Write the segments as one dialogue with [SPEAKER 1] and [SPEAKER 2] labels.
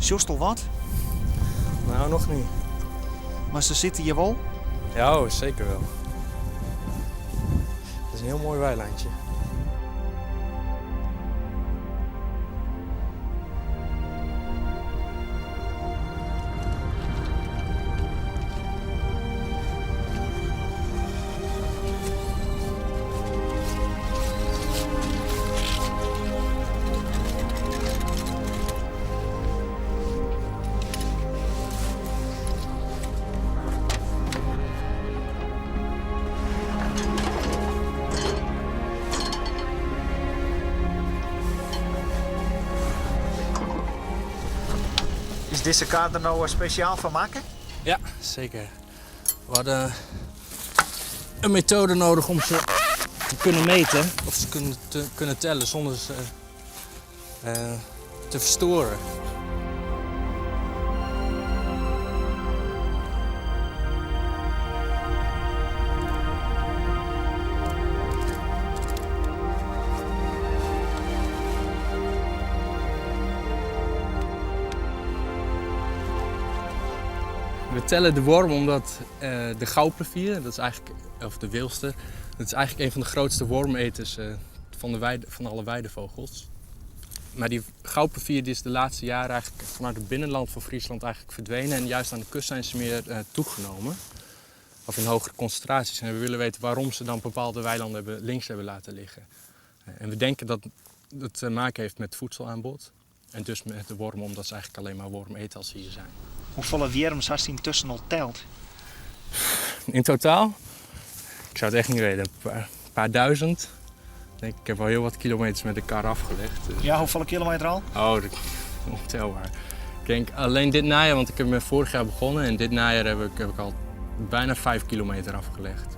[SPEAKER 1] Sjochst al wat?
[SPEAKER 2] Nou, noch net.
[SPEAKER 1] Mar se sitte hjir wol?
[SPEAKER 2] Ja, oh, seker wol. It is in hiel moai weilantsje.
[SPEAKER 1] Is dizze kar der no spesjaal foar makke?
[SPEAKER 2] Ja, seker. We hadden een methode nodig om ze te kunnen meten of ze kunnen, te kunnen tellen zonder ze eh, te verstoren. We tellen de worm omdat eh, de goudplevier, dat is eigenlijk, of de wilster, dat is eigenlijk een van de grootste wormeters eh, van, de weide, van alle weidevogels. Maar die goudplevier die is de laatste jaren eigenlijk vanuit het binnenland van Friesland eigenlijk verdwenen. En juist aan de kust zijn ze meer eh, toegenomen. Of in hogere concentraties. En we willen weten waarom ze dan bepaalde weilanden hebben, links hebben laten liggen. En we denken dat dat te maken heeft met voedselaanbod. En dus met de wormen, omdat ze eigenlijk alleen maar worm eten als ze hier zijn.
[SPEAKER 1] Hoefolle wjirms hast yntusken al teld?
[SPEAKER 2] In totaal? Ik zou het echt niet weten. Een paar, paar duizend. Ik denk, ik heb al heel wat kilometers met de kar afgelegd. Dus...
[SPEAKER 1] Ja, hoefolle kilometer al?
[SPEAKER 2] Oh, dat, ontelbaar. Ik denk alleen dit najaar, want ik heb met vorig jaar begonnen. En dit najaar heb ik, heb ik al bijna 5 kilometer afgelegd.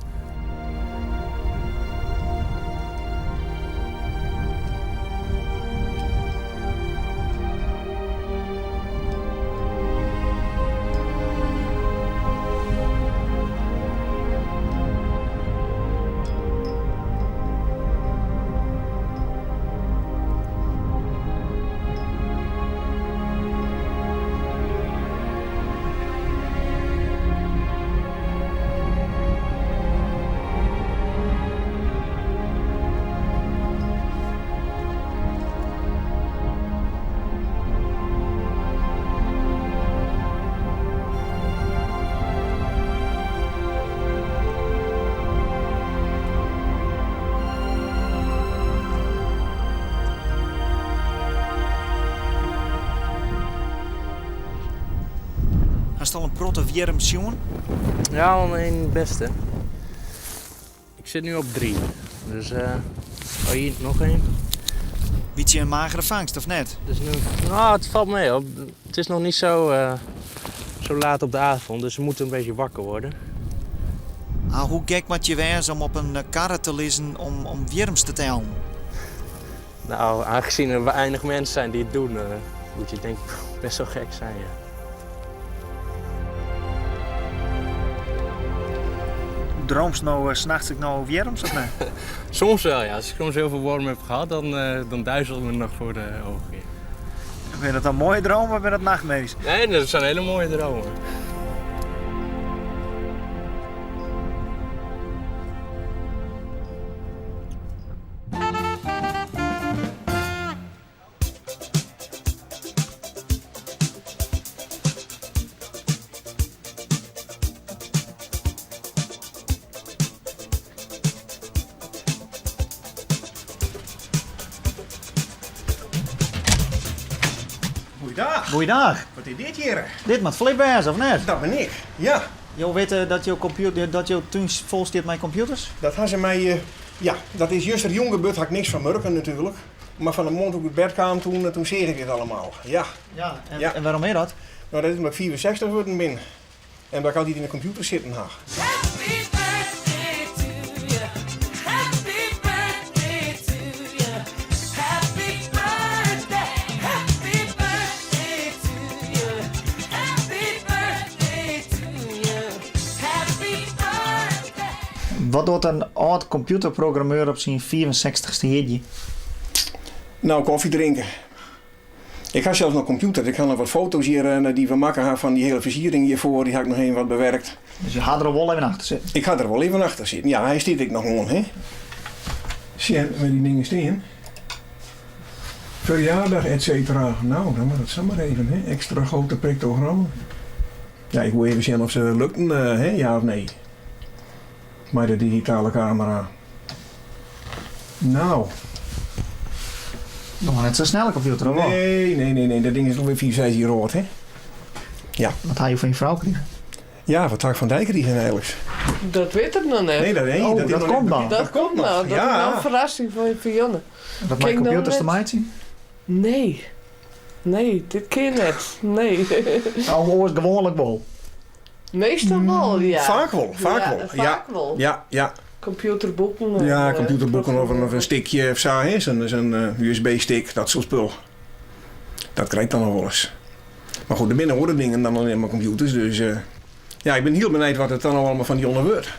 [SPEAKER 1] Hast al in protte wjirms sjoen?
[SPEAKER 2] Ja, al een beste. Ik sit nu op 3. Dus, uh, oh hier noch ien.
[SPEAKER 1] Bytsje in magere fangst, of net?
[SPEAKER 2] Dus nu, nou, it falt mei op. It is noch net sa, uh, sa laat op de avond, dus we moatte in bytsje wekker wurde.
[SPEAKER 1] Ah, hoe gek moatte je wêze om op in karre te lizzen om, om wjirms te tellen?
[SPEAKER 2] Nou, aangezien er weinig minsken binne dy't it dogge, uh, moatte je tink ik bêst wol gek wêze, ja.
[SPEAKER 1] Dreamst no uh, nachts ek noch wjirms of net?
[SPEAKER 2] Soms wol, ja. As ik soms hiel folle wormen ha hân, dan, uh, dan duizelt it my noch foar de eagen.
[SPEAKER 1] Binne dat dan moaie dreamen of binne dat nachtmerjes?
[SPEAKER 2] Nee, dat binne hiele moaie dreamen.
[SPEAKER 3] Goeiedag.
[SPEAKER 1] Goeiedag.
[SPEAKER 3] Wat is dit hjir?
[SPEAKER 1] Dit moat Flip wêze, of net?
[SPEAKER 3] Dat bin ik, ja.
[SPEAKER 1] Jo witte dat jo, computer, dat jo tún fol stiet mei kompjûters?
[SPEAKER 3] Dat ha se my... eh, ja, dat is justerjûn gebeurd, ha ik niks fan murken natuerlik. Mar fan 'e moarn doe't ik út bêd kaam, toen, toen seach ik dit allegear. Ja.
[SPEAKER 1] Ja, en,
[SPEAKER 3] Ja.
[SPEAKER 1] en wêrom is dat?
[SPEAKER 3] Nou, dat is omdat ik 64 wurden bin. En dat ik altyd yn de kompjûter sitten ha.
[SPEAKER 4] Happy birthday to you. Happy birthday to you. Happy birthday. Happy birthday to you. Happy birthday to you. Happy birthday.
[SPEAKER 1] Wat docht in âld kompjûterprogrammeur op syn 65ste jierdei?
[SPEAKER 3] Nou, kofje drinke. Ik ha sels noch kompjûter. Ik ha noch wat foto's hjir eh, dy't we makke ha fan dy hiele fersiering hjirfoar. Dy ha ik noch even wat bewerkt.
[SPEAKER 5] Dus je ha der wol even achter sitten?
[SPEAKER 3] Ik ha der wol even achter sitten. Ja, hy stiet ek noch oan, hè. Sjen wêr dy dingen stean. Verjaardag, et cetera. Nou, dan moat it samar even, hè. Ekstra grote pictogrammen. Ja, ik woe even sjen oft se lukten, eh, hè, ja of nee. Mei de digitale kamera. Nou.
[SPEAKER 5] Noch net sa snelle kompjûter, of wat?
[SPEAKER 3] Nee, nee, nee, nee. Dat ding is alweer 5, 6 jier âld, hè. Ja.
[SPEAKER 5] Wat ha jo fan je frou krigen?
[SPEAKER 3] Ja, wat ha ik fan dy krigen eigentlik?
[SPEAKER 6] Dat wit ik noch net.
[SPEAKER 3] Nee, dat, nee,
[SPEAKER 5] Oh,
[SPEAKER 3] dat, is
[SPEAKER 5] dat
[SPEAKER 3] noch
[SPEAKER 5] komt
[SPEAKER 3] net
[SPEAKER 5] dan.
[SPEAKER 3] bekend.
[SPEAKER 6] Dat, komt noch. Dat is
[SPEAKER 3] ja.
[SPEAKER 6] nou een ferrassing foar Jonne.
[SPEAKER 5] Dat
[SPEAKER 6] Kin
[SPEAKER 5] mei
[SPEAKER 6] ik no
[SPEAKER 5] kompjûters te
[SPEAKER 6] net?
[SPEAKER 5] meitsjen?
[SPEAKER 6] Nee. Nee, dit kin net. Nee.
[SPEAKER 5] Oh, oars gewoanlik wol.
[SPEAKER 6] Meastal wol, ja.
[SPEAKER 3] Faak wol, faak
[SPEAKER 6] Ja,
[SPEAKER 3] wol.
[SPEAKER 6] Faak
[SPEAKER 3] Ja,
[SPEAKER 6] wol.
[SPEAKER 3] ja, ja.
[SPEAKER 6] Computerboeken. en,
[SPEAKER 3] Ja, computerboeken of in stickje of sa, hè. Zo'n USB-stick, dat soart spul. Dat krij ik dan noch wolris. Mar goed, der binne oare dingen dan allinne mar kompjûters, dus ja, ik bin hiel benijd wat it dan no allegear fan dy Jonne wurdt.